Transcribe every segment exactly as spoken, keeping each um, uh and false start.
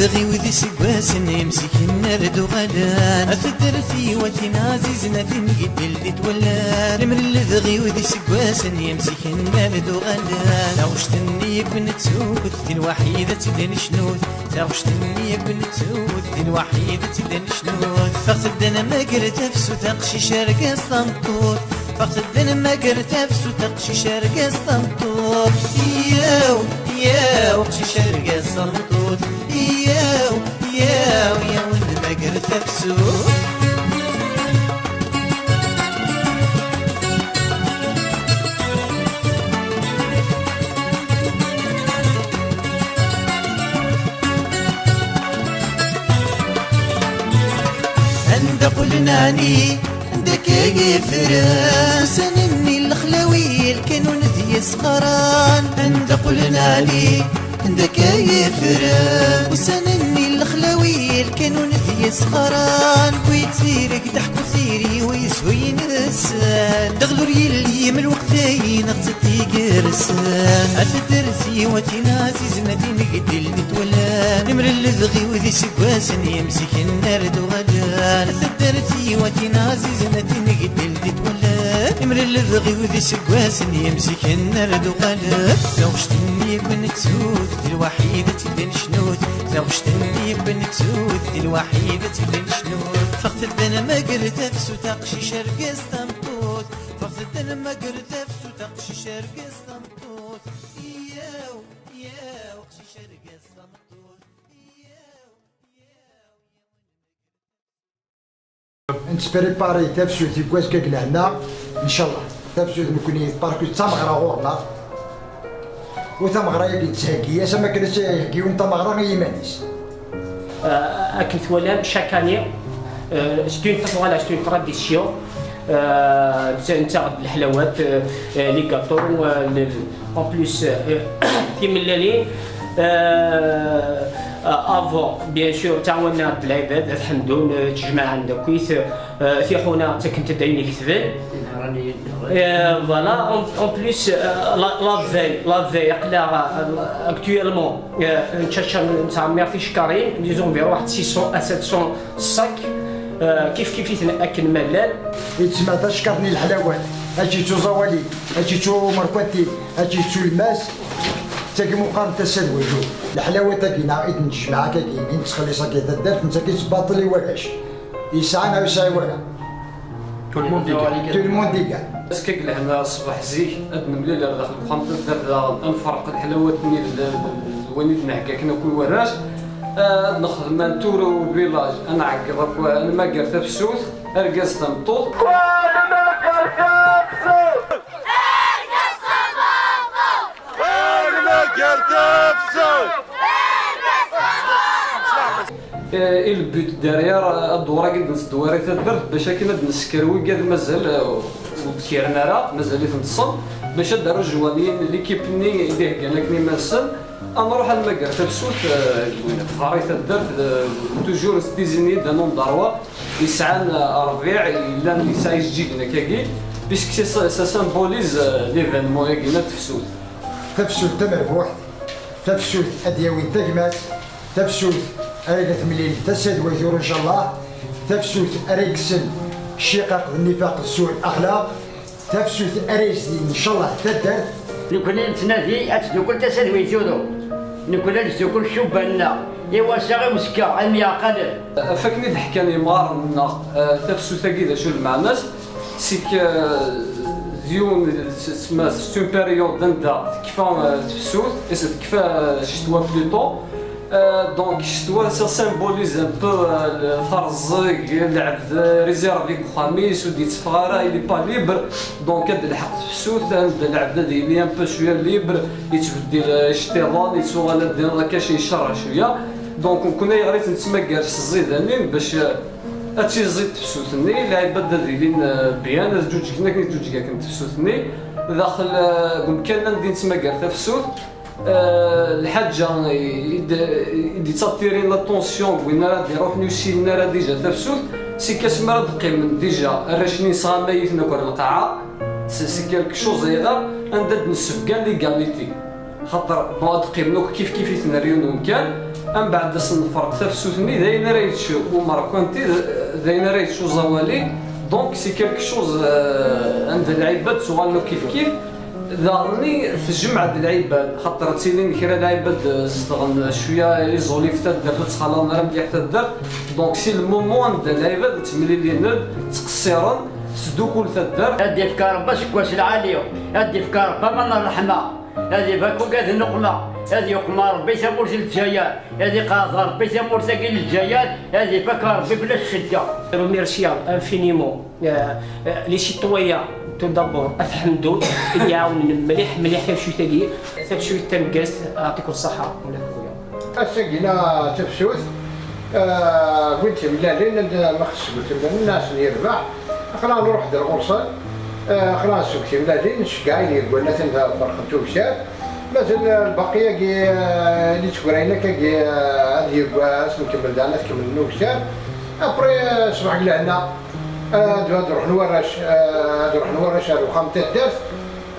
Lemleɣ i wid iseggasen yemziken ar d-uɣalen. At ddert-iw a tin ɛzizen, a tin gedden di twellan. Lemleɣ i wid iseggasen yemziken ar d-uɣalen. Taɣect-nni akk nettut, di lwaḥid ad tt-id-necnut. Taɣect-nni akk nettut, di lwaḥid ad tt-id-necnut. Ffɣet ad d-nmager tafsut, aqcic, argaz, tameṭṭut. Ffɣet ad d-nmager tafsut, aqcic, argaz, tameṭṭut. Yyaw, yyaw, aqcic, argaz, tameṭṭut. Yyaw, yyaw, yyaw, ad d-nmager tafsut. Anda qqlen ɛni, anda akka i ffren? Ussan-nni n lexlawi, lkanun d yisɣaran. Anda qqlen ɛni, anda akka i ffren? Ussan-nni n lexlawi, lkanun d yisɣaran. Wid tirek d aḥku tiri, wis ur yinsen. Daɣel ur yelli m lweqt-ayi neɣ d tigersen. At ddert-iw a tin ɛzizen, a tin gedden di twellan. Lemleɣ i wid iseggasen yemziken ar d-uɣalen. At ddert-iw a tin ɛzizen, a tin gedden di twellan. Lemleɣ i wid iseggasen yemziken ar d-uɣalen. Taɣect-nni akk nettut, di lwaḥid ad tt-id-necnut. Taɣect-nni akk nettut, di lwaḥid ad tt-id-necnut. Ffɣet ad d-nmager tafsut, aqcic, argaz, tameṭṭut. Ffɣet ad d-nmager tafsut, aqcic, argaz, tameṭṭut. Yyaw, yyaw, aqcic, argaz, tameṭṭut. Yyaw, yyaw, yyaw. Nettprépari tafsut deg wazg-agi lehna, ncallah. Tafsut nekni parku d tameɣra ɣur-neɣ. U tameɣra-agi nettheggi-as am akken ad tt-iheggi yiwen tameɣra i yiman-is. Euh, akken twalam, chaque année, euh, c'est une, voilà, c'est une tradition. Euh, netta, netta d leḥlawat, euh, euh, les gâteaux, euh, le, en plus, euh, timellalin, euh, euh, avant, bien sûr, ttɛawanen-aɣ-d lɛibad, ad ḥemdun, euh, ttjemɛen-d akkit, euh, tiḥuna ttakkent-d ayen iketben. Euh, voilà, en, en plus, euh, la, la veille, la veille, aql-aɣ, euh, actuellement, euh, nettcačča, nettɛemmir ticekkarin, disons vers waḥed six cents à sept cents sacs, euh, kif kif-iten akken ma llan. Yettma tacekkart n leḥlawat, ad yettu ẓawali, ad yettu merkwati, ad yettu lmas, d tagi meqqar n tasa d wacu. Leḥlawat-agi neɣ i d-nejmeɛ akkagi, i nettxelliṣ akka taddart, nettagi-tt baṭel i warrac. Yesɛa neɣ ur yesɛi wara. Tout le monde y gagne. Tout le monde y gagne. Ass-agi lehna ṣṣbeḥ zik, ad nemlil ar daxel uxxam taddart daɣen, ad nferq leḥlawat-nni d, d, d, d wayen i d-nhegga akken akk i warrac. Ad nexdem un tour au village, ad nɛeggeḍ akk, ad nmager tafsut, argaz, tameṭṭut. Eh, et le but derrière, eh, ddewr-agi d-nettdewwir i taddart, bac akken ad d-nesker wigad mazal, eh, ur d-kiren ara, mazal-iten ṭṭsen, bac ad d-arujwan l'équipe-nni i d-iheggan akken iman-nsen, ad nruḥ ad nmager tafsut, eh, deg win tɣar i taddart, eh, toujours c'est désigné d'un nom d'arwa, yesɛan, eh, rrbiɛ, yellan yesɛa ijeǧǧigen akkagi, puisque c'est, ça symbolise, eh, l'événement-agi n tefsut. Tafsut tamerbuḥt, tafsut ad d-yawin tagmat, tafsut ara temlil tasa d wayyur, ncallah, tafsut ara yekksen cciqaq d nnifaq d suɛ laxlaq, tafsut ara yezdin, ncallah, taddart. Nekkni nettnadi ad teddukel tasa d wayyur. Nekkni ad nettdukel ccubba-nneɣ. Iwasa i uzekka, ad myeɛqalen. Ɣef wakken i d-ḥkan yemɣaren-nneɣ, eh, tafsut-agi d acu lmeɛna-s, c'est que, eh, d yiwen, tsemma, c'est une période anda tekfa, eh, tefsut, eh, tekfa, eh, ccetwa plutôt. Eh, donc, ccetwa, ça symbolise un peu, eh, le, tareẓẓeg, lɛebd, eh, réservé deg uxxam-is, ur d-yetteffeɣ ara, il est pas libre. Donc, ad d-telḥeq tefsut, anda lɛebd ad yili un peu cwiya libre, yettbeddil, eh, iceṭṭiḍen, yettuɣal ad d-iniḍ akka, yecceṛṛeɛ cwiya. Donc, nekkni ayɣer i tt-nettmagar s tẓidanin, bac, eh, ad tiẓid tefsut-nni, lɛibad ad ilin, eh, bien, ad ǧuǧgen akken i ǧuǧeg akken tefsut-nni. Daxel, eh, deg umkan anda i nettmagar tafsut, eh, lḥaǧa i d-, i d-yettatirin l'attention n win ara d-iruḥen ur ssinen ara déjà tafsut, c'est que asmi ara d-qqimen déjà arrac-nni yesɣamayiten akk ar lqaɛa, c'est, c'est quelque chose ayɣer anda d-nessebgan l'égalité. Xaṭer, bon, ad qqimen akk kif kif-iten ar yiwen umkan. Ambeɛd ad s-nferq tafsut-nni, d ayen ara yečč umerkanti, d, d ayen ara yečč uẓawali. Donc, c'est quelque chose, euh, anda lɛibad ttuɣalen akk kifkif. Daɣenni tejmeɛ-d lɛibad, xaṭer ttilin kra lɛibad, euh, zedɣen cwiya iẓul ɣef taddart, ur ttxalaḍen ara mliḥ taddart. Donc, si le moment anda lɛibad ttemlilin-d, ttqeṣṣiren, tesdukkul taddart. Ad d-ifk Ṛebbi aseggas lɛali, ad d-ifk Ṛebbi aman n ṛṛeḥma, ad ifak ugad n nnuqma, ad yuqma Ṛebbi tamurt n Lezzayer, ad iqeɛɛed Ṛebbi tamurt-agi n Lezzayer, ad ifak Ṛebbi fell-as ccedda. Remercier infiniment, euh, euh, les citoyens, tout d'abord, At Ḥemdun, i d-iɛawnen mliḥ, mliḥ tafsut-agi. Tafsut tameggazt, yeɛṭikum ṣṣeḥḥa, ula d kuya. Ass-agi-na d tafsut, ah, wwin-d timellalin, anda ma xseguten llan, asen yerbeḥ. Aql-aɣ nruḥ-d ar ɣur-sen, ah, aql-aɣ nsegget timellalin, nceggeɛ ayen yeggan aten ferqen tugcar. Mazal, ah, lbaqi-agi, ah, li ttegrayen akkagi, ah, ad yegg-, ad s-nkemmel daɣen, ad kemmlen ugcar. Après, ah, ṣṣbeḥ deg lehna, ah, ad, ad ruḥen warrac, ah, ad ruḥen warrac ar uxxam n taddart,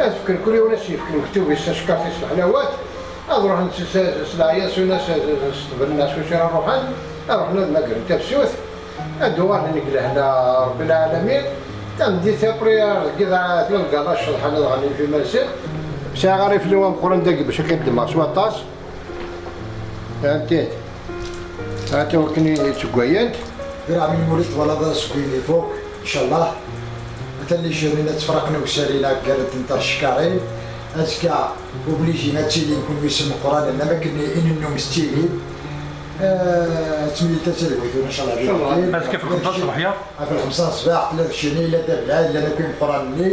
ad fken kul yiwen ad s-yefk lmektub-is, tacekkart-is, leḥlawat. Ad ruḥen s, s, s leɛyas-nsen, s, s, s tbenna, s wacu ara ruḥen, ad ruḥen ad magren tafsut, ad uɣalen deg lehna Rebbi lɛalamin. Tameddit après, ar deg iḍ, tlal gala ceḍḥan ad ɣnin f iman-nsen. Sɛiɣ ara iflu ameqqran dagi bac ad k-ddmeɣ s waṭas. Fhemtit? Ata wakken i ttegwayent. Tura ɛmin Mulud twalaḍ asegwi-nni ifuk, ncallah. Atan les jeunes ad ttefraqen ugsarin-a gar-, n tercekkarin. Azekka, obligé ad tilin kunwi s imeqqranen, am akken i nennum tettili. Eh, ttemlil tattadwit, ncallah. Ncallah. Azekka f lxemsa ṣṣbeḥ, ya? Ɣef lxemsa ṣṣbeḥ, tella d ccini, illa dda belɛid, llan akk imeqqranen-nni.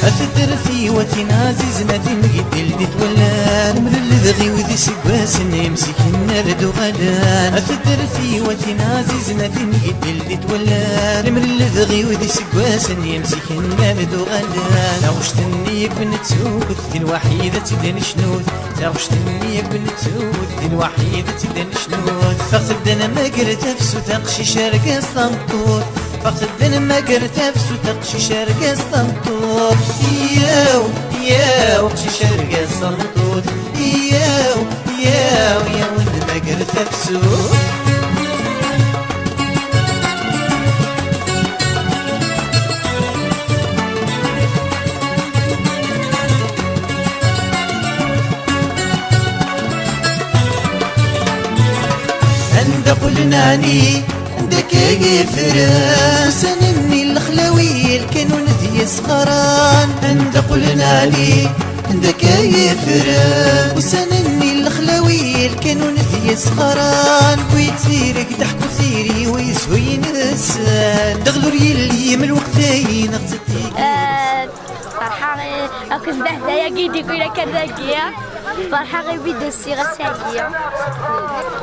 A taddart-iw a tin ɛzizen, a tin n yidil d-itwellan, mdel dɣi wid iseggasen yemziken ad d-uɣalen. A taddart-iw a tin ɛzizen, a tin n yidil d-itwellan, mdel dɣi wid iseggasen yemziken ad d-uɣalen. Taɣect-nni akk nettut, d lwaḥid ad tt-id-necnut. Taɣect-nni akk nettut, d lwaḥid ad tt-id-necnut. Ffɣet-d ad nmager tafsut, aqcic argaz tameṭṭut. Ffɣet-d ad nmager tafsut, aqcic argaz tameṭṭut. Yyaw, yyaw, aqcic argaz tameṭṭut. Yyaw, yyaw, yyaw, ad nmager tafsut. Anda qqlen ɛni, anda akka i yeffren ussan-nni n lexlawi, lkanun d yisɣaran? Anda qqlen ɛni, anda akka i yeffren ussan-nni n lexlawi, lkanun d yisɣaran? Wi tirek d aḥku tiri, wi yeshuyen deg-sen, d aɣlur yelli m lweqt-ayi neɣ d tikkelt. Ferḥeɣ i-, akked Bahda-agi i d-yewwi akka dagi. Ferḥeɣ imi d-usiɣ ass-agi.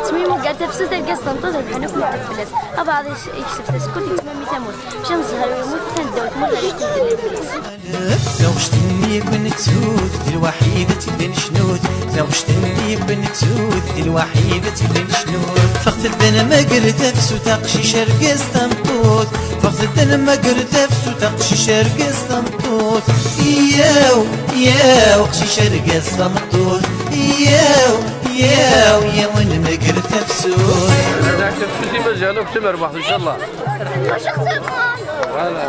Ttmimugar tafsut argaz d tameṭṭut rebḥen akk medden fell-as. Abaɛḍ yekseb tasekkurt yettmami tamurt. Maca zzher yemmut atan ddaw tmurt ar ikk medden fell-as. Taɣect-nni akk nettut, d lwaḥid ad tt-id-necnut. Taɣect-nni akk nettut, d lwaḥid ad tt-id-necnut. Ffɣet-d ad nmager tafsut, aqcic argaz tameṭṭut. Ffɣet-d ad nmager tafsut, aqcic argaz tameṭṭut. Yyaw, yyaw, aqcic argaz tameṭṭut. Yyaw, yyaw, yyaw, ad nmager tafsut. Tafsut i Maziɣ akk d tamerbuḥt, ncallah. Voilà.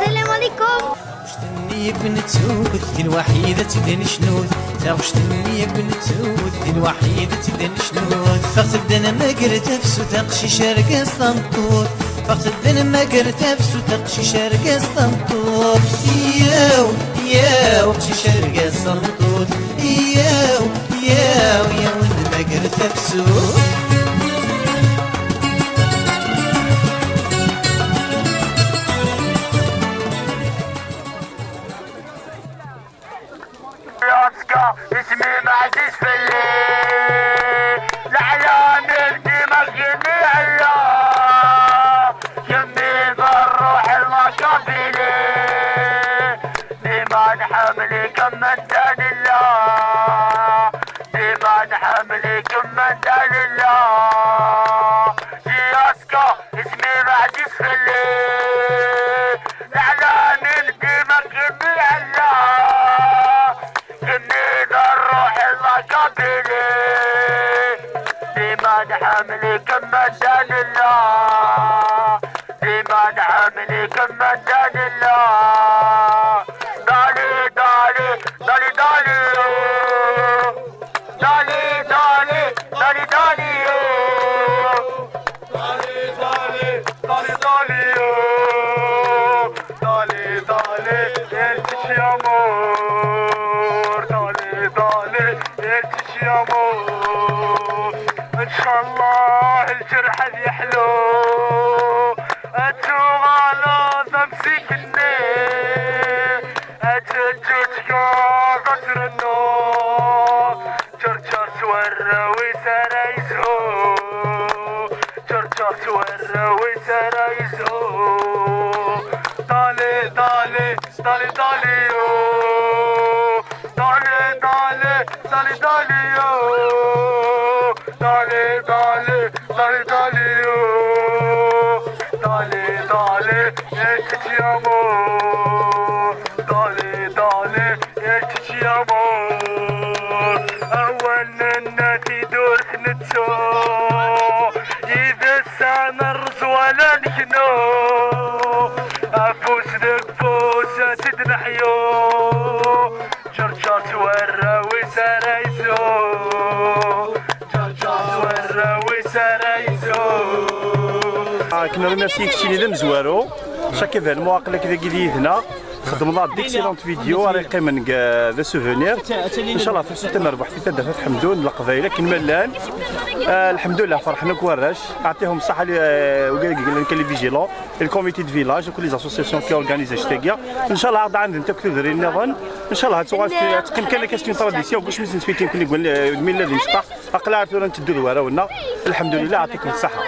Salam alaikum. Taɣect-nni akk nettut, d lwaḥid ad tt-id-necnut. Taɣect-nni akk nettut, d lwaḥid ad tt-id-necnut. Ffɣet-d ad nmager tafsut, aqcic argaz tameṭṭut. Ffɣet-d ad nmager tafsut, aqcic argaz tameṭṭut. Yyaw, yyaw, aqcic argaz tameṭṭut. Yyaw, yyaw, yyaw, ad nmager tafsut. Azekka, isem-im ɛziz fell-i. Leɛlam dima k-yenni Alla. Kemmi d ṛṛuḥ n la Kabylie. Dima nḥemmel-ik am anda nella. Dima nḥemmel-ik am anda nella. Azekka, isem-im ɛziz fell-i. Leɛlam dima k-yenni Alla. Kemmi d ṛṛuḥ n la Kabylie. Dima nḥemmel-ik am anda nella. Dima nḥemmel-ik am anda nella. Dali, dali, dali, dali, oh. Dali, dali, dali, dali, dali, oh. Dali, dali, dali, dali, oh. Dali, dali, ertiş yağmur. Dali, dali, ertiş yağmur. إن شاء الله الجرح يحلو. أتو غلط أمسكني. أتجوج قاضت رنو. Ǧerǧer s warraw-is ara yezhu. Ǧerǧer s warraw-is ara yezhu. Dali, dali, dali, dali, oh. Dali, dali, dali, dali, oh. Dali, dali, dali, dali, oh. Dali, dali, ertiş yağmur. Dali, dali, ertiş yağmur. Awal n nnati dur t-nettu. Yid-s ad nerẓ wala neknu. Afus deg ufus ad t-id-neḥyu. Ǧerǧer s warraw-is ara yezhu. Ǧerǧer s warraw-is ara yezhu. Ad k-nremersi keččini d amezwaru. Chaque événement aql-ak dagi d yid-neɣ. Txedmeḍ-aɣ-d d'excellentes vidéos ara yeqqimen deg, euh, d souvenir. Inchallah, tafsut tamerbuḥt i taddart At Ḥemdun, Leqbayel akken ma llan. Ah, lḥemdullah, ferḥen akk warrac. Ɛṭihum ṣṣeḥḥa, euh, wigad i yellan kan les vigilants, le comité de village, akk les associations qui organisent ccetagi. Inchallah, ad ɛandent akk tudrin nniḍen. Inchallah, ad tuɣal ad teqqim kan akka c'est une tradition, deg wasmi s-nttfiti nekni deg, euh, deg mi nella d imecṭaḥ. Aql-aɣ tura nteddu d warraw-nneɣ. Lḥemdulillah, ɛṭikum ṣṣeḥḥa.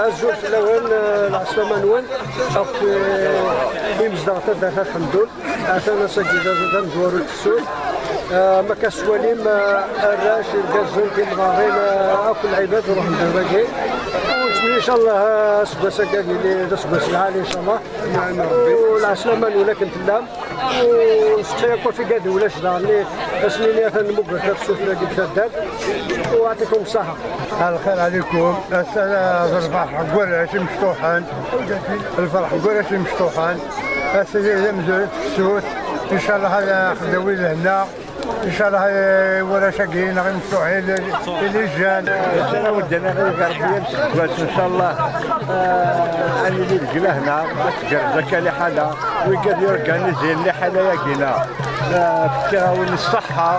Azul fell-awen, eh, lɛeslama-nwen, akk, eh, imezdaɣ taddart At Ḥemdun. Atan ass-agi d, d amezwaru n tefsut. Eh, ma akka tettwalim, eh, arrac, irgazen, timɣarin, eh, akk lɛibad ruḥen-d ar dagi. U nettmenni, inchallah, eh, aseggas-agi ad yili d aseggas lɛali, inchallah. U lɛeslama-nwen akken tellam. U nesteqsi akk ɣef igad ulac daɣen, ass-nni atan nemmuger tafsut dagi deg taddart. U ɛṭikum ṣṣeḥḥa. Lxir ɛlikum. Ass-a d lferḥ n warrac imecṭuḥen. Lferḥ n warrac imecṭuḥen. Ass-a d amzun tefsut. Inchallah ad xeddawi lehna. Inchallah, eh, warrac-agi neɣ imecṭuḥin, eh, les jeunes. Ass-a wedden aɣ-id Rebbi ad nseggas, inchallah. Eh, ad nili deg lehna, ad tgerrez akka liḥala. Wigad yurganizin liḥala-yagi-na. Eh, fkiɣ-awen ṣṣeḥḥa,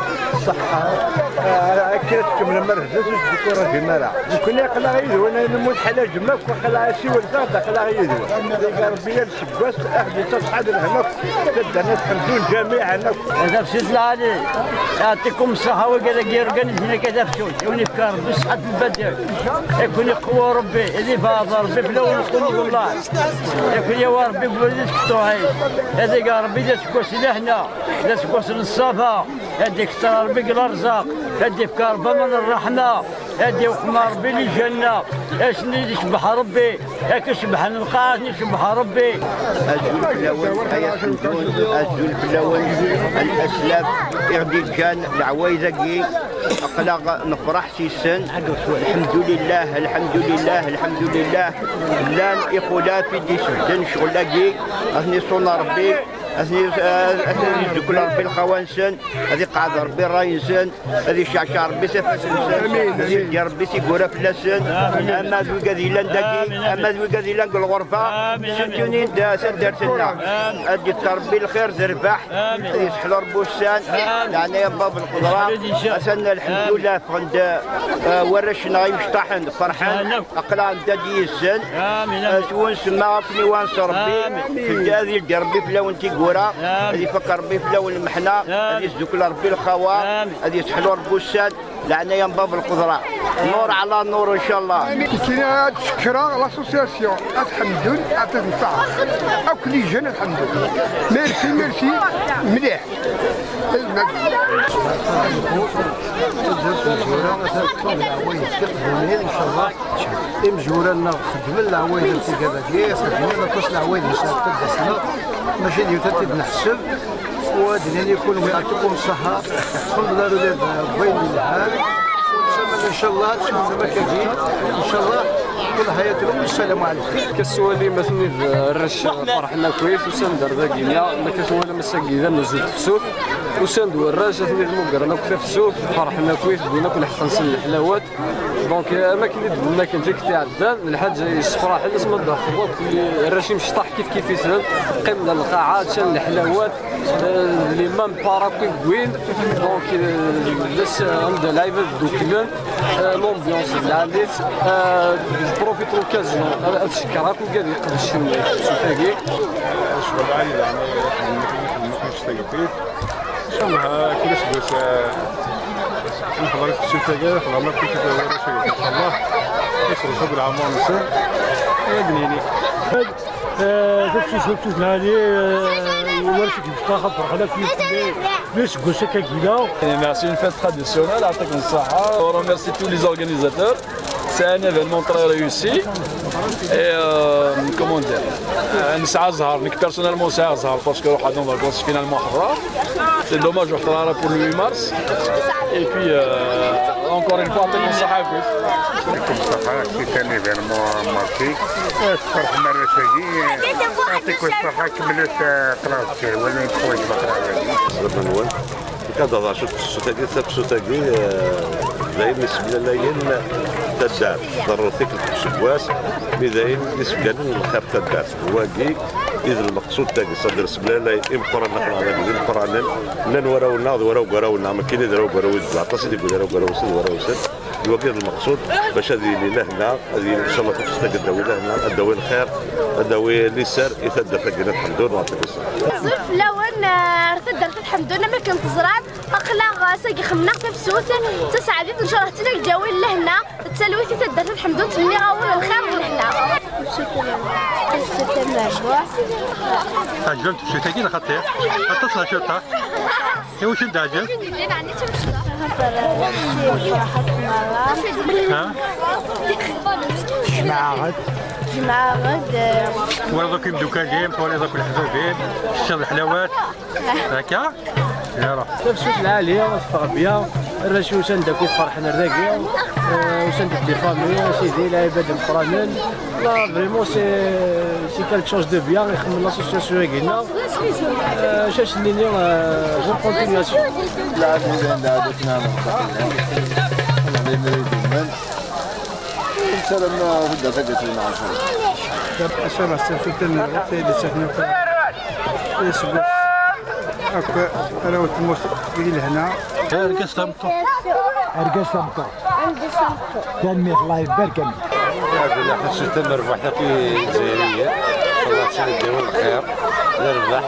ṣṣeḥḥa. Eh, akken ad tkemmlem ar zdat, ur tettkurajim ara. Nekkni aql-aɣ yid-wen, ayen umi tḥlaǧem akk, aql-aɣ asiwel-nteɣ-d, aql-aɣ yid-wen. Rebbi ad nseggas, ad ɣ-d-yettaṣḥa d lehna akk. Taddart At Ḥemdun ǧamiɛen akk. Tafsut lɛali, yeɛṭikum ṣṣeḥḥa wigad-agi yurganizin akka tafsut. Ad wen-yefk Rebbi ṣṣeḥḥa n lbadel. Ad ken-iqewwi Rebbi, ad ibeɛɛed Rebbi fell-awen lqulub n llah. Ad ken-yawi Rebbi deg ubrid n tqeṭṭuɛin. Ad ig Rebbi d aseggas n lehna, d aseggas n ṣṣaba. Ad d-ikter Rebbi deg lerzaq, ad d-ifk Rebbi aman n ṛṛeḥma, ad d-iwqem Rebbi lǧenna. Ass-nni ad icebbeḥ Rebbi, akken cebbḥen lqaɛa, ad icebbeḥ Rebbi. Azul fell-awen, ay At Ḥemdun, azul fell-awen, a leslaf i ɣ-d-iǧǧan leɛwayed-agi, aql-aɣ nefṛeḥ yes-sen. Lḥemdulillah, lḥemdulillah, lḥemdulillah. Llan ixulaf i d-isebden ccɣel-agi, ad ten-iṣun Rebbi. Ad ten-, ad ten-yezdukel Rebbi lxawa-nsen, ad iqeɛɛed Rebbi ṛṛay-nsen, ad iceɛceɛ Rebbi tafat-nsen, ad iǧǧ Rebbi tiggura fell-asen, ama d wigad yellan dagi, ama d wigad yellan deg lɣerba, ttntunin-d taddart-nneɣ. Ad d-iṭṭer Rebbi lxir d rrbeḥ, ad yesseḥlu Rebbi ussan, leɛnaya n Bab lqedra. Atan lḥemdullah ffɣen-d, eh, warrac-nneɣ imecṭaḥen, ferḥen. Aql-aɣ nedda-d yid-sen. Amin, amin. Ad wen-semmaɣ akken i wan s Rebbi. Amin. Ad yeldi Rebbi fell-awen tiggura. Amin. Ad ifak Rebbi fell-awen lmeḥna. Amin. Ad yesdukel Rebbi lxawa. Amin. Ad yesseḥlu Rebbi ussan. Leɛnaya n Bab lqudra. Nur ɛla nur, incallah. Nekkini ad cekkreɣ l'association At Ḥemdun, ɛṭikum ṣṣeḥḥa. Akk les jeunes At Ḥemdun. Merci, merci. Mliḥ. Taddart n Zura atan teṭṭef leɛwayed tiqbunin, incallah. Imezwura-nneɣ xeddmen leɛwayed n tigad-agi, xeddmen aṭas n leɛwayed n sɛat taddart-nneɣ, mačči d yiwet ad t-id-neḥseb. U ad d-nini kunwi, yeɛṭikum ṣṣeḥḥa, tḥemmleḍ ar ula d wayen yelhan. U nessaram, incallah, ad tkemmlem akkagi, incallah, kul ḥayatikum, ssalamu ɛalaykum. Akka s-wali ma ten-id arrac ferḥen akkit, usan-d ar dagi-nneɣ, ma akka s-wali ass-agi d amzun tefsut, usan-d warrac, ad ten-id-mmugren akk tafsut, ferḥen akkit, wwin akk lḥeqq-nsen leḥlawat. Donc, am akken i d-nnan akken tikkelt iɛeddan, d lḥaǧa yessefraḥen, asmi d-tafeḍ akk arrac imecṭaḥ kif kif-iten, qqimen ar lqaɛa, ččan leḥlawat, euh, les mêmes parts akk i wwin. Donc, euh, d ass anda lɛibad dduklen, euh, l'ambiance d lɛali-tt. Euh, je profite l'occasion, euh, ad cekkreɣ akk wigad iqedcen tafsut-agi. Ccɣel lɛali, leɛnaya, ixedmen, ixedmen, ixedmen s tagdit. Inchallah, kul aseggas, eh, nḥeḍer i tefsut-agi, ḥeḍren akk warrac-agi, inchallah. Ad sɣelṣen deg leɛmer-nsen. Ad d-nini. Eh, tafsut, tafsut lɛali, eh, warrac-agi, ferḥen akk, d aseggas akka yella. Et merci, une fête traditionnelle, yeɛṭikum ṣṣeḥḥa. On remercie tous les organisateurs. C'est un événement très réussi. Et, euh, comment dire, euh, nesɛa zzher, nekk personnellement sɛiɣ zzher parce que ruḥeɣ en vacances, finalement ḥeḍreɣ. C'est dommage ur ḥeḍreɣ ara pour le huit mars. Et puis, euh, Encore une fois, يعطيكم الصحة لكم. يعطيكم الصحة، c'est un événement marqué. Tferḥem arrac-agi. يعطيكم الصحة، كملت، آه، خلاص، وليت حوايج أخرى. Ad aḍac tefsut-agi, tafsut-agi, eh, d ayen yesmalayen taddart, ḍerru tikkelt deg useggas, mi d ayen yesmalayen lxir taddart. Wagi i d lmeqsud tagi, ṣadir semlalay imeqqranen, aql-aɣ dagi d imeqqranen, llan warraw-nneɣ d warraw n warraw-nneɣ, makken i d arraw n warraw i d aṭas i d-yewwi d arraw n warraw-nsen d warraw-nsen. D wagi d lmeqsud, bac ad yili lehna, ad yili ncallah tafsut-agi ad d-tawi lehna, ad d-tawi lxir, ad d-tawi liser i taddart-agi n At Ḥemdun, wa ɣef fell-awen, eh, ar taddart At Ḥemdun, am akken teẓram, aql-aɣ, eh, s-agi xemmeɣ tafsut, d taseɛdit, ncallah d tin ad d-yawin lehna, d talwit i taddart At Ḥemdun, ttmenniɣ-awen lxir d lehna. Tefsut tamerbuḥt. Teɛǧeb-am tefsut-agi neɣ xaṭi? Aṭas neɣ cwiṭ? Iwacu d-teɛǧeb? Ha? Jemɛeɣ-d. Jemɛeɣ-d, eh, twalaḍ akk imdukal-im, twalaḍ akk leḥbab-im, teččiḍ leḥlawat. Akka? Yala. Tafsut lɛali, teffeɣ bya, arrac usan-d akk ferḥen ar dagi, eh, usan-d des familles, sidi, lɛibad imeqqranen. Là, vraiment, c'est, c'est quelque chose de bien, ixemmem l'association-agi-nneɣ. Eh, acu ad s-nini, eh, bonne continuation. Lɛali d ayen d aɛdaten-nneɣ, nessaram, eh, taddart ad d-tili. Acu ara s-tafut tamerbuḥt, ay d-ittafen akk iseggas akk arraw n tmurt di lehna. Argaz tameṭṭut. Argaz tameṭṭut. Tanemmirt, Allah ibarek-am. Ad naf tafsut tamerbuḥt akk i Izzayriyen. Allah ad ttili dima lxir, lerbaḥ.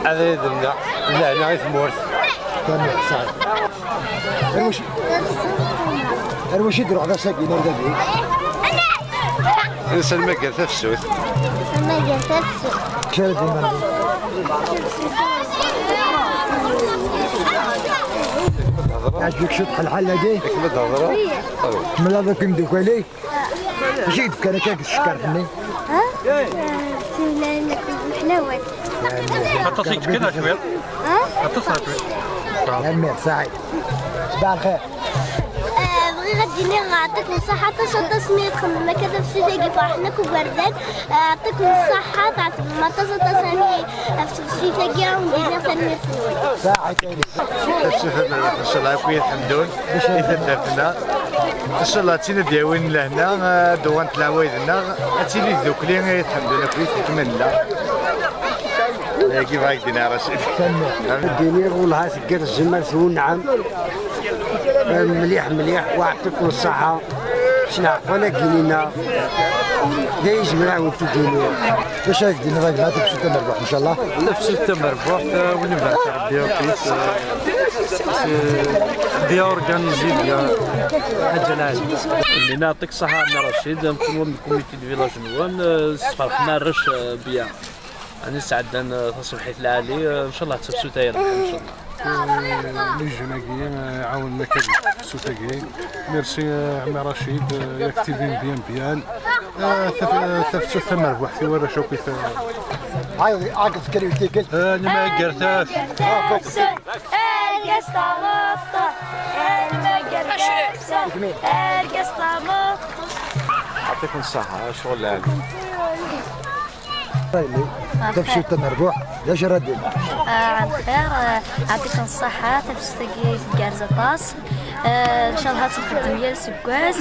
Ad d-nneɣ lehna i tmurt. Tanemmirt, saɛid. Ar wacu, ar wacu i d-ruḥ d ass-agi, ar dagi? Nsan magar tafsut. Magar tafsut. Kra di Yeɛǧeb-ik cwiṭ lḥal-agi? Akken ad d-hedreɣ. Tmaleḍ akk imdukal-ik? Acu i d-fkan akka deg tsekkart-nni? Ha? Ḥlawat. Aṭas i yeččan neɣ cwiṭ? Ha? Aṭas neɣ cwiṭ? Tanemmirt, saɛid. Ṣbaḥ lxir. Eh, bɣiɣ ad d-iniɣ, eh, yeɛṭikum ṣṣeḥḥa aṭas, aṭas mi txemmem akka tafsut-agi, ferḥen akk igerdan. Eh, yeɛṭikum ṣṣeḥḥa, tɛettbem aṭas, aṭas ami ɣef tafsut-agi, ad wen-d-iniɣ tanemmirt-nwen. Saɛid. Tafsut ad nerbeḥ, ncallah, akk i At Ḥemdun, i taddart-nneɣ. Ncallah, d tin ad d-yawin lehna, eh, ad d-uɣalent leɛwayed-nneɣ, ad tili tdukli i At Ḥemdun akked i tmetti-nneɣ. Ayagi bɣiɣ ad k-d-iniɣ, Racid. Ad d-iniɣ, wellah, tgerrzem, ar twenɛem. Mliḥ, mliḥ, wa yeɛṭikum ṣṣeḥḥa. S leɛqel-agi-nina, d ayen zemreɣ ad wen-t-id-iniɣ. D acu ara k-d-iniɣ a gma, tafsut tamerbuḥt, ncallah? Tafsut tamerbuḥt, eh, win ibarek Rebbi akk-is, eh, c'est bien organisé, bien. Ḥaǧa lɛali. Nniɣ yeɛṭik ṣṣeḥḥa a Ɛemmi Racid, amcum n comité de village-nwen, eh, sferḥen arrac, eh, bien. Ɛni sɛeddan, eh, taṣebḥit lɛali, eh, ncallah d tafsut ay rrbeḥ, ncallah. Eh, les jeunes-agi, eh, ɛawnen akka deg tafsut-agi. Merci, eh, Ɛemmi Racid, eh, yak tibin bien bien. Eh, taf-, eh, tafsut tamerbuḥt i warrac akk i ta-, Ɛayḍ, ɛagged kan i tikkelt. Eh, nmagger taf-, Argaz tameṭṭut, nmagger taf-, argaz tameṭṭut. Yeɛṭikum ṣṣeḥḥa, ccɣel lɛali. Tafsut tamerbuḥt, d acu ara d-iniɣ? Ah, bxir, ah, yeɛṭikum ṣṣeḥḥa, tafsut-agi tgerrez aṭas. Ah, ncallah ad txeddem yal aseggas.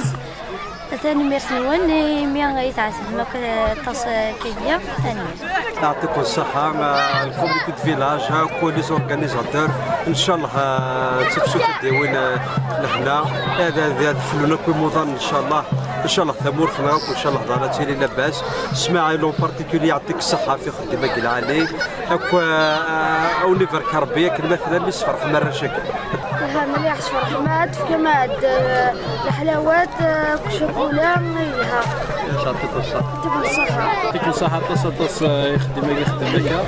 Tanemmirt-nwen imi ay tɛettbem akk aṭas akkagi. Tanemmirt. Yeɛṭikum ṣṣeḥḥa, ah, le comité de village, akk les organisateurs. Ncallah, ah, d tafsut i d-yawin, ah, lehna. Ad, ad, ad flun akk imuḍan, ncallah. Ncallah tamurt-nneɣ akk, ncallah daɣen ad tili labas. Smaɛil en particulier, yeɛṭik ṣṣeḥḥa ɣef uxeddim-agi lɛali. Akk, ah, a wen-ibarek Rebbi akken ma tellam mi sferḥem arrac-agi. Aha, mliḥ, sferḥem, ad tefkem-d, ah, leḥlawat, ah, akk ccakula, yelha. Yeɛṭikum ṣṣeḥḥa. Yeɛṭikum ṣṣeḥḥa. Yeɛṭikum ṣṣeḥḥa aṭas, aṭas, ah, ixeddim-agi, ixeddem akka.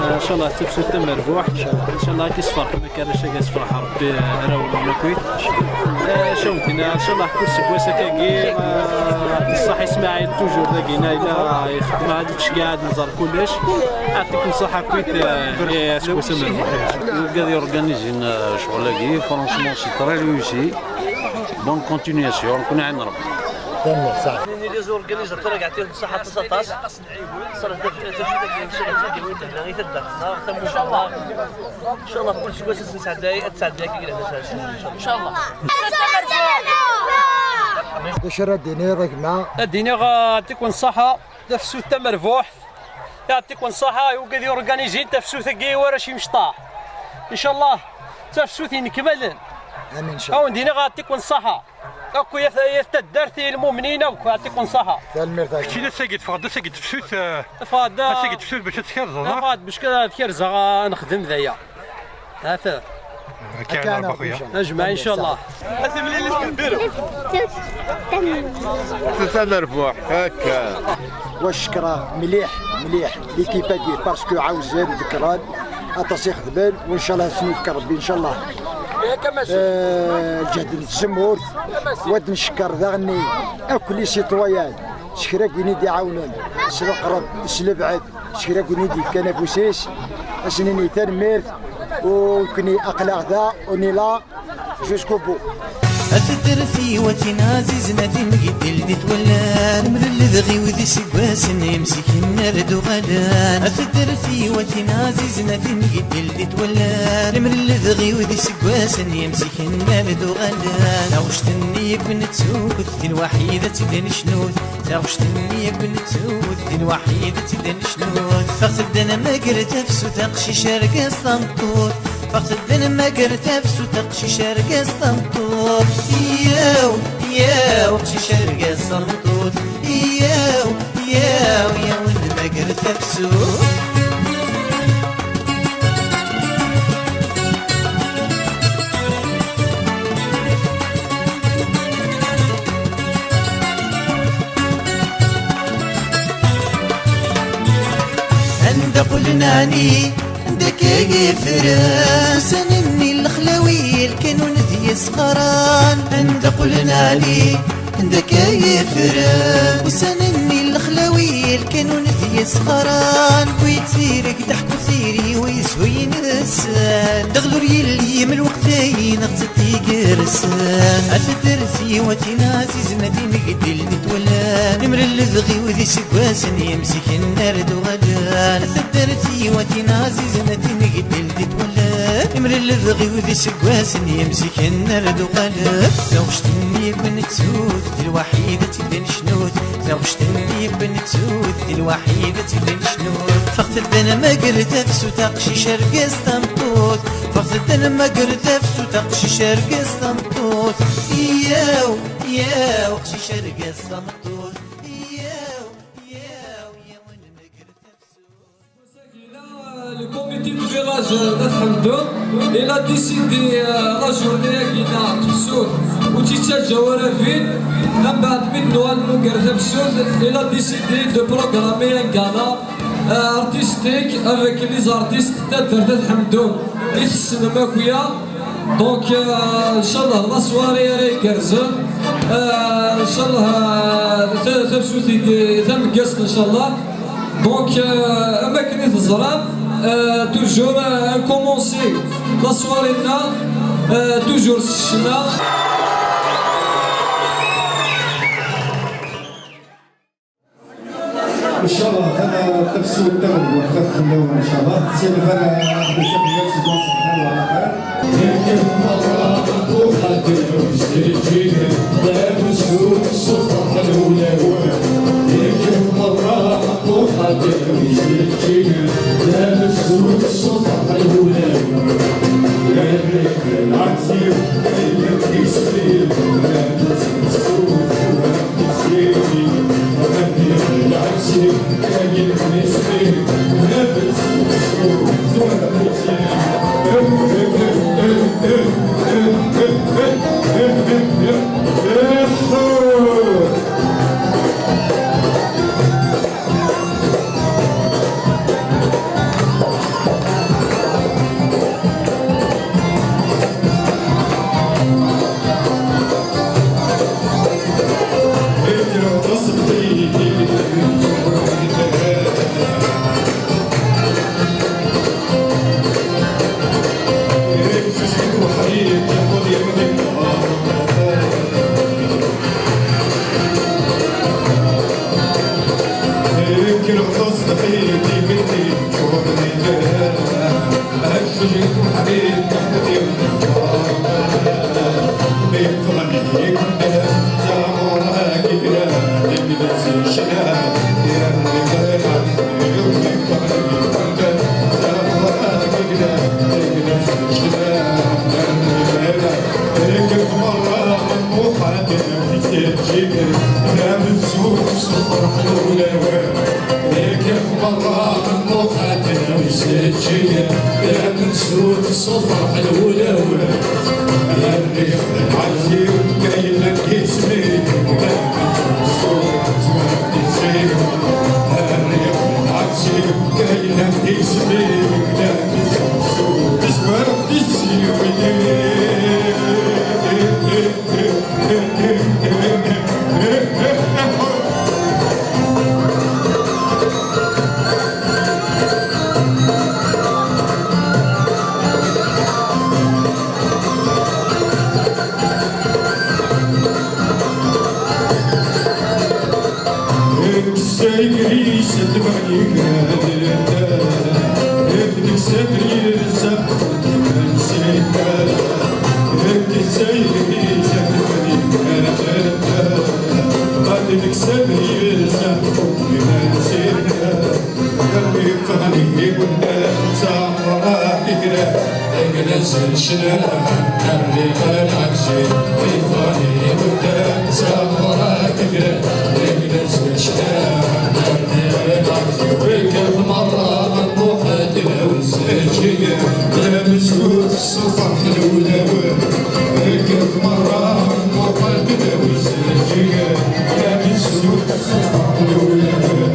Ah, ncallah d tafsut tamerbuḥt. Ncallah ad k-isferḥem akka arrac-agi, ad sferḥ Rebbi, ah, arraw-nwen akkit. Ah, acu ara wen-d-iniɣ, ncallah kul seggas akkagi, ah, yeɛṭi ṣṣeḥḥa. Saɛid toujours dagi, yella ixeddem, ad yettceggiɛ, ad nẓer kullec. Yɛṭikum ṣṣeḥḥa akkit, eh, eh, aseggas amerbuḥ. Wigad yorganizin, eh, ccɣel-agi, franchement, c'est très réussi. Bonne continuation, nekkni ɛin Rebbi. Tanemmirt, saɛid. Nekkni les organisateurs, ad yeɛṭikum ṣṣeḥḥa aṭas, aṭas. Ṣṣeḥḥa, d acu dagi, in ca Allah, d taggawin lehna i taddart-nneɣ, tamussni-nneɣ. In ca Allah, kul aseggas ad nesɛedday, ad tesɛedday akka lehna, in ca Allah. D acu ara d-tiniḍ, a gma? Ad d-iniɣ, eh, yeɛṭikum ṣṣeḥḥa, tafsut tamerbuḥt. Yeɛṭikum ṣṣeḥḥa i wigad yorganizin tafsut-agi i warrac imecṭaḥ. In ca Allah, d tafsut yenekmalen. Amin, in ca Allah. Ad wen-d-iniɣ yeɛṭikum ṣṣeḥḥa. Akk yat, yat taddart i lmumnin akk, yeɛṭikum ṣṣeḥḥa. Tanemmirt akk. Keččini ass-agi teffɣeḍ-d, ass-agi d tefsut, eh, teffɣeḍ-d, ass-agi d tefsut bac ad tkerzeḍ, neɣ? Teffɣeḍ-d bac ad kerzeɣ, ad nexdem d aya. Hata. Akka, akka ara nṛebba, a xuya. Ajmaɛ, in ca Allah. Tamerbuḥt, akka. Wa ccekra mliḥ, mliḥ, l'équipe-agi, parce que ɛawzen, ḍekkren, aṭas i xedmen, wa in ca Allah ad sen-yefk Rebbi, in ca Allah. Eh, lǧehd n tzemmurt, wa ad ncekker daɣen akk les citoyens, s kra n win i d-iɛawnen, s leqreb, s lebɛed, s kra n win i d-yefkan afus-is, ad sen-nini tanemmirt, u nekkni aql-aɣ da, on est là, jusqu'au bout. A taddart-iw a tin ɛzizen, a tin n yidil di twellan, lemdel ledɣi wid iseggasen yemsiken ar d-uɣalen. A taddart-iw a tin ɛzizen, a tin n yidil di twellan, lemdel ledɣi wid iseggasen yemsiken ar d-uɣalen. Taɣect-nni akk nettu, di lwaḥid ad tt-id-necnut. Taɣect-nni akk nettu, di lwaḥid ad tt-id-necnut. Ffɣet-d ad nmager tafsut, aqcic, argaz, tameṭṭut. Ffɣet-d ad nmager tafsut, aqcic, argaz, tameṭṭut. Yyaw, yyaw, aqcic, argaz, tameṭṭut. Yyaw, yyaw, yyaw, ad nmager tafsut. Anda qqlen ɛni, anda akka ay yefren? Ussan-nni n lexlawi, lkanun d yisɣaran. Anda qqlen ɛni, anda akka ay yefren? Ussan-nni n lexlawi, lkanun d yisɣaran. Wi tirek d aḥku tiri, wi yeshuyen deg-sen. Daɣel ur yelli am lweqt-ayi, neɣ d tiger-sen. A taddart-iw a tin ɛzizen, a tin n yidil di twellan, lemdel ledɣi wid iseggasen yemsiken ar d-uɣalen. A taddart-iw a tin ɛzizen, a tin n yidil di twellan, lemdel ledɣi wid iseggasen yemsiken ar d-uɣalen. Taɣect-nni akk nettu, di lwaḥid ad tt-id-necnut. Taɣect-nni akk nettu, di lwaḥid ad tt-id-necnut. Ffɣet-d ad nmager tafsut, aqcic, argaz, tameṭṭut. Ffɣet-d ad nmager tafsut, aqcic, argaz, tameṭṭut. Yyaw, yyaw, aqcic, argaz, tameṭṭut. Yyaw, yyaw, yyaw, ad nmager tafsut. Le comité du village, euh, d'At Ḥemdun, il a décidé, euh, la journée-agi-nni tefsut, ur tt-yettaǧǧa ara vide. Mbeɛd mi d-nuɣal nmugger tafsut, il a décidé de programmer un gala, euh, artistique avec les artistes n taddart At Ḥemdun i tessnem akk. Donc, euh, in ca Allah, la soirée ara igerrzen. Euh, in ca Allah, euh, ta-, tafsut i d-, tameggazt, in ca Allah. Donc, euh, am akken i teẓram, euh, toujours, euh, à commencer la soirée-nneɣ, euh, toujours s ccna. إن شاء الله، أنا تفسير التغلب وقت خلاوة إن شاء الله. سي الفرق، سي الفرق، سي الفرق. Amzun s lferḥ n wulawen, nekk merra nmuqaten uxaten wis ǧǧin. Amzun s lferḥ n wulawen, rriɣ lɛali ma yella isem-ik. Amzun s lferḥ n wulawen, rriɣ lɛali ma yella isem-ik. Amzun s lferḥ n wulawen. Kkes ayɣer-is ad d-baɣ yigraden, kkes abrid s aqfel iman-is. Kkes ayɣer-is ad d-baɣ yigraden, ad d-kkes abrid s aqfel iman-is. Yerwi ffɣen yiwen d taɣra igra. Agnes ccna, rriɣ lɛebsi, iffɣen yiwen d taɣra igra. Agnes ccna, rriɣ lɛebsi, wekkat merra nruḥ ad d-nawi zǧiga. Amzun s lferḥ n wulawen, wekkat merra nruḥ ad d-nawi zǧiga. Amzun s lferḥ n wulawen.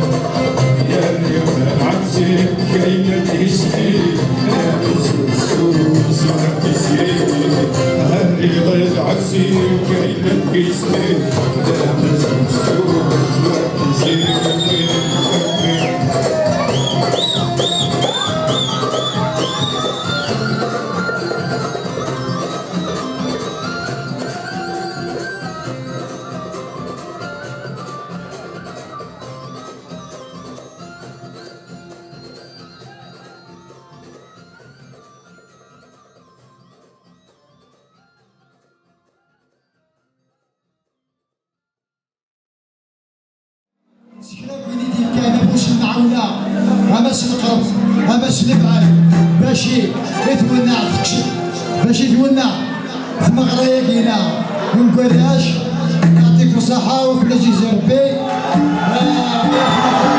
S kra n win i d-yefkan afus n lemɛawna, ama s leqreb, ama s lebɛed, bac i twenneɛ tečč-, bac i twenneɛ tmeɣra-agi-ina n ugerrac. Yeɛṭikum ṣṣeḥḥa, wa kul aziz Rebbi. Ah,